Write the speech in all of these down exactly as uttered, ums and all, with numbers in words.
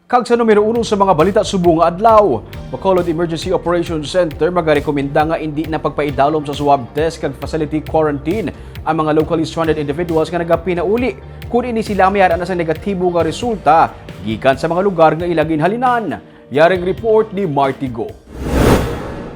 Kag sa numero uno sa mga balita subong nga adlaw, Bacolod Emergency Operations Center magarekomenda nga indi na pagpaidalom sa swab test kag facility quarantine ang mga locally stranded individuals nga nagapinauli, kun ini sila may ara na sa negatibo nga resulta gikan sa mga lugar nga ila ginhalinan. Yaring report ni Marty Go.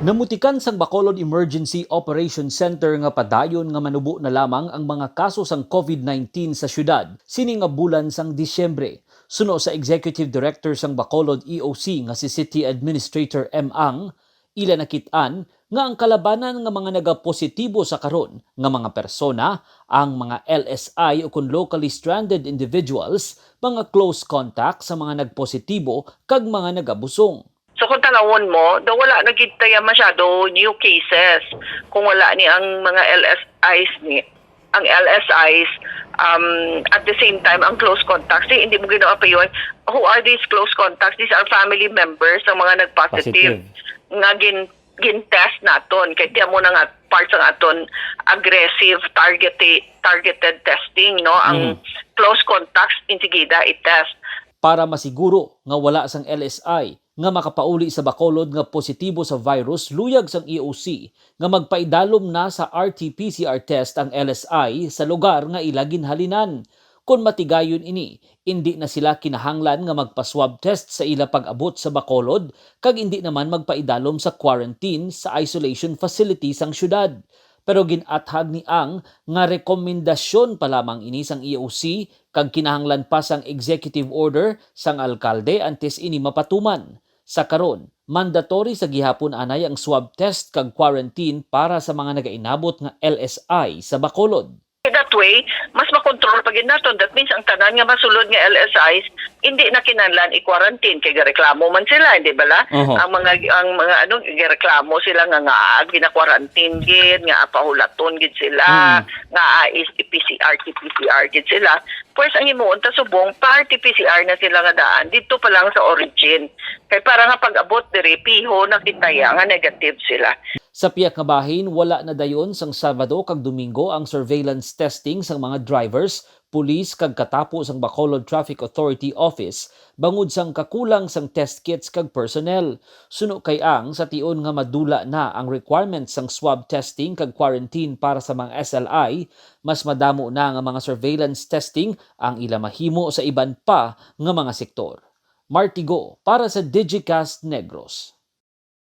Namutikan sang Bacolod Emergency Operations Center nga padayon nga manubo na lamang ang mga kaso sang covid nineteen sa syudad sini nga bulan sang Disyembre. Suno sa Executive Director sang Bacolod E O C nga si City Administrator M. Ang, ila nakit-an nga ang kalabanan nga mga nagapositibo sa karon nga mga persona, ang mga L S I o kon locally stranded individuals, mga close contact sa mga nagpositibo kag mga nagabusong. So kung tanawon mo, daw wala na gid taya masyado new cases kung wala ni ang mga L S Is ni ang L S Is, um, at the same time ang close contacts, di, hindi mo ginawa pa yun. Who are these close contacts? These are family members ng mga nagpositive Positive. Nga gin gin-test naton kay tiyan mo na nga part sang aton aggressive targeted targeted testing, no, ang Mhm. Close contacts insigida i-test. Para masiguro nga wala sang L S I nga makapauli sa Bacolod nga positibo sa virus luyag sang E O C nga magpaidalom na sa R T P C R test ang L S I sa lugar nga ila ginhalinan. Kon matigayon ini, indi na sila kinahanglan nga magpa-swab test sa ila pag-abot sa Bacolod kag indi naman magpaidalom sa quarantine sa isolation facility sang syudad. Pero gin-athag ni Ang nga rekomendasyon pa lamang ini sang E O C kag kinahanglan pa sang executive order sang alkalde antes ini mapatuman. Sa karon, mandatory sa gihapon anay ang swab test kag quarantine para sa mga nagainabot nga L S I sa Bacolod. That way, mas makontrol pa gid naton. That means ang tanan nga masulod nga L S Is, hindi na kinahanglan i-quarantine kay gareklamo man sila, hindi bala? Oho. Ang mga ang mga ano, gareklamo sila nga nga gina-quarantine gid, nga pahulaton gid sila, Mm. Nga ah, is P C R, T P C R gid sila. Pues ang himuon ta subong, pa R T P C R na sila nga daan dito pa lang sa origin. Kay para nga pag-abot diri, piho na kita ya nga negative sila. Sa pihak nga bahin, wala na dayon sang Sabado kag Domingo ang surveillance testing sang mga drivers, pulis kag katapo sang Bacolod Traffic Authority Office bangod sang kakulang sang test kits kag personnel. Suno kay Ang, sa tion nga madula na ang requirements sang swab testing kag quarantine para sa mga S L I, mas madamo na nga mga surveillance testing ang ila mahimo sa iban pa nga mga sektor. Martigo para sa Digicast Negros.